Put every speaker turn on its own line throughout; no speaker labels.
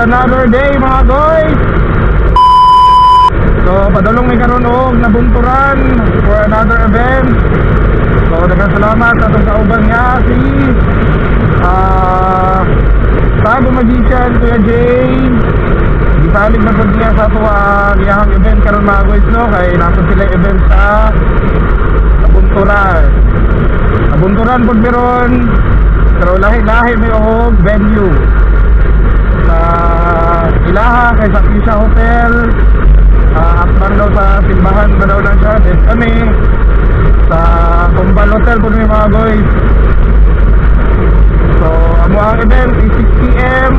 Another day, mga guys. So padulong mi karon og Nabunturan for another event. So daghang salamat sa atong kauban nga si Tago Magician, Kuya Jay. Gisalig na pud niya sa ato ang iyahang event karon, mga guys, no, kay nasa sila event sa Nabunturan. Nabunturan pud meron, pero lahi-lahi may og venue sa ilaha kay sa Kisha Hotel, atbang daw sa simbahan ba daw lang siya. Then kami sa Tumbal Hotel po mi, mga boys. So amo ang event is 6 p.m.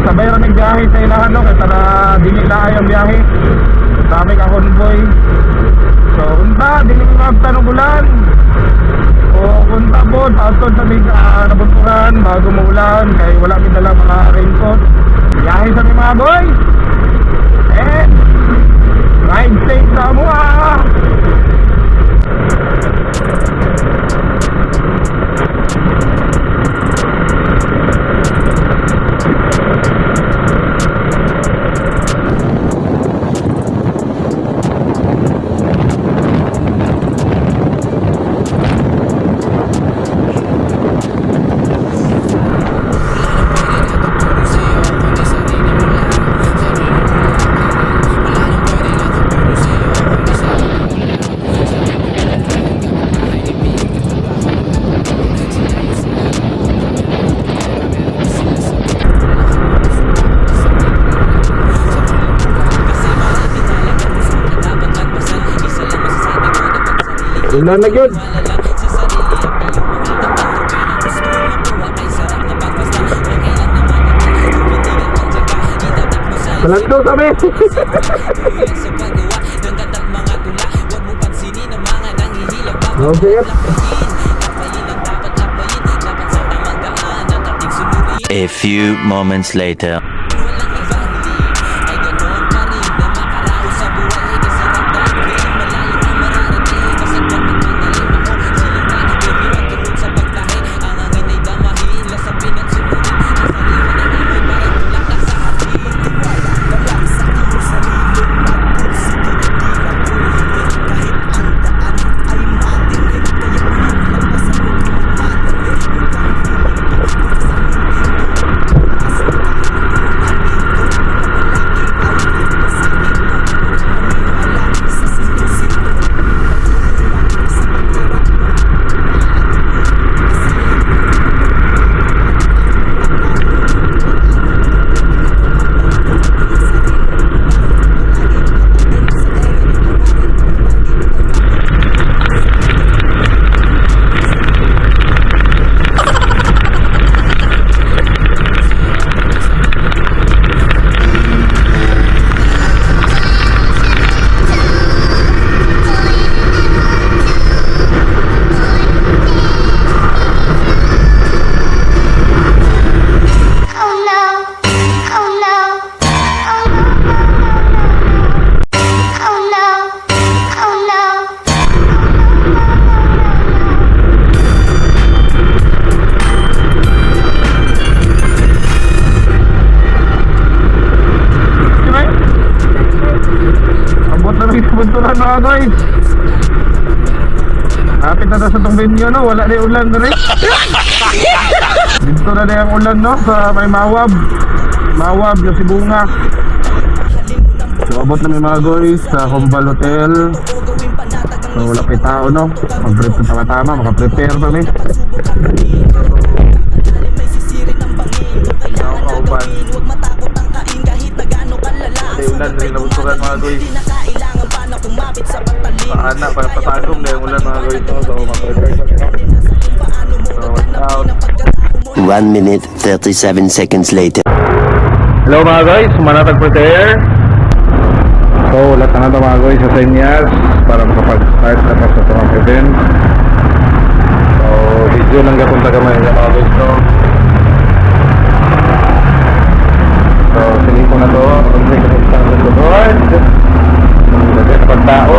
Sabay ra nagbiyahe sa ilahan, no, kay para dili na ang biyahe, dami ka convoy. So unta dili mi maabtan og ulan o unta po paabton sa may Nabunturan bago maulan kay wala mi dala mga raincoat. Biyahe sa mi, mga boys, and ride safe sa amo ah. Ulan na gyud. Palagdo kami. Okay.
A few moments later.
Oh no. Oh no. Oh no. Oh no. Oh no.
Diba? Abot na lang sa Bunturan, mga guys. Lapit na na sa tong venue, no? Wala na yung ulan na rin. Dito na na yung ulan, no? Sa may Mawab. Mawab, yung Sibunga. So abot na mi, mga guys, sa Humbal Hotel. So wala pa tao, no? Mag-prepare tama-tama, makaprepare pa mi. Tao kauban. May ulan rin Nabunturan, mga guys. Paana, para patagong na yung ulan, mga guys, no? So ma-prepare kami, no? So watch out.
1 minute, 37 seconds later.
Hello, mga guys, Manatag prepare. So, lahat na ito, mga guys, sa senyas para makapag-start na pa sa itong event. So, video lang gapon tagamay niya, mga guys, no? So, sige ko na to. Kung sa kapunta sa sunod. Dagdag pagtao.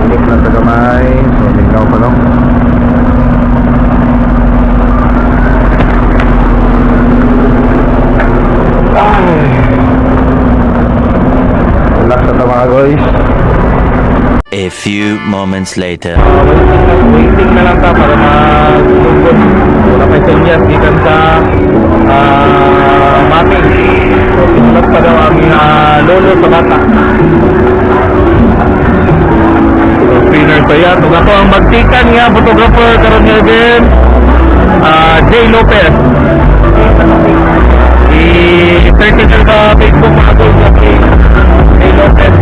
Ulit lang tagamay. So, lingaw pa lang.
Few moments later.
Waiting na lang ta para maglugod. Wala pa senyas gikan sa mami. So, sinulat pa daw ang lolo sa bata. So, spinner pa yan. Ug ako ang magtikan nga photographer karon nga event, Jay Lopez. I-search nyo sa Facebook, mga tol, sa Jay Lopez.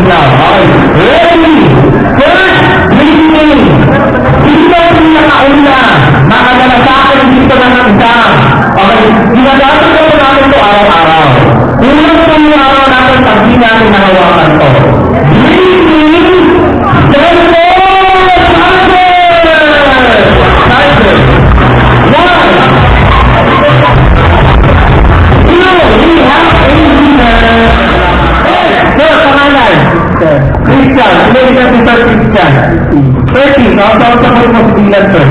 Now, okay. Ready! First meeting! Sino ang pinakauna makadala sa akin dito ng exam? Okay, ginagamit ko po natin ito araw-araw. Unang po yung araw natin pag di natin nahawakan to. Greeting! Cellphone! Charger! Charger! One! Two! We have a winner! Sir, pangalan? Christian. Ilan ka si Sir Christian? 30. No? So, sa po mo si Dylan, sir?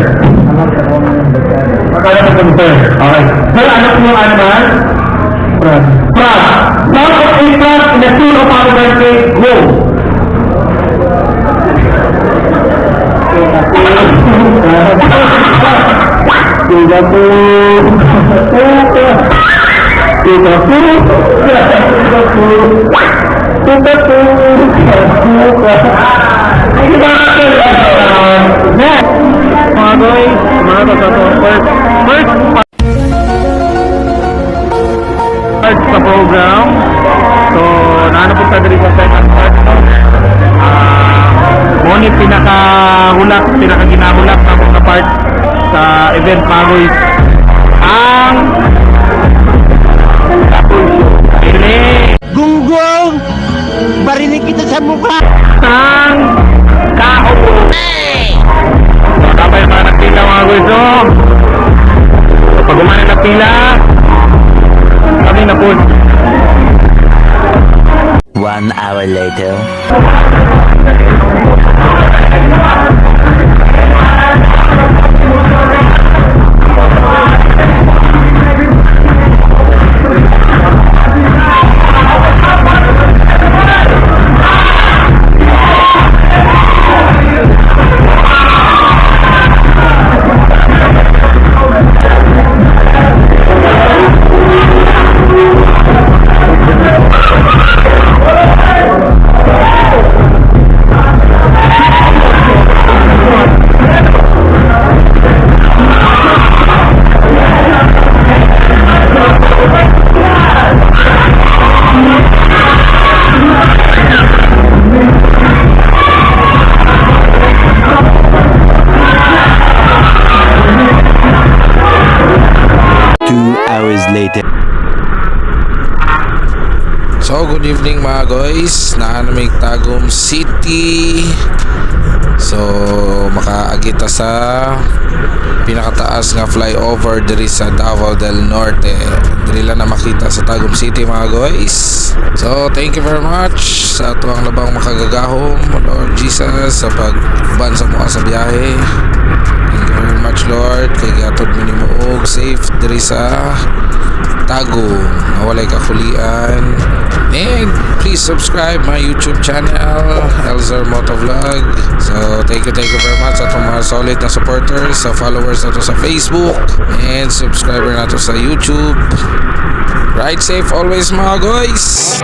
Magkano po po, sir? Okay. Sir, ano po yung animal? Frog. Frog. Sound of a frog in the tune of our birthday. Go! Tiga po. Tiga po. Tiga po. Tiga po. Thank you very much, sir. Next.
Mga guys, mga to sa to first part sa program. So, naano po ta diri sa second part, no? Mo ni pinakahulak, pinakaginahulak na na part sa event, mga guys. Ang couple show. Ini
Gunggong! Barinig kita sa mukha!
Ang kao. So, dapat yung mga nagpila, mga guys. So, pag umano na pila, kami na po.
1 hour later. 2 hours later.
So, good evening, mga guys. Naa na mi'g Tagum City. So, makaagi ta sa pinakataas nga flyover diri sa Davao del Norte. Diri lang na makita sa Tagum City, mga guys. So, thank you very much sa atuang labang makagagahom, Lord Jesus, sa pag-uban sa amoa sa biyahe. Thank you very much, Lord, kay gihatod mi nimo og safe diri sa Tagum nga walay kakulian. And please subscribe my YouTube channel, Elzer Motovlog. So thank you very much sa atong mga solid na supporters, sa followers nato sa Facebook and subscriber nato sa YouTube. Ride safe always, mga guys.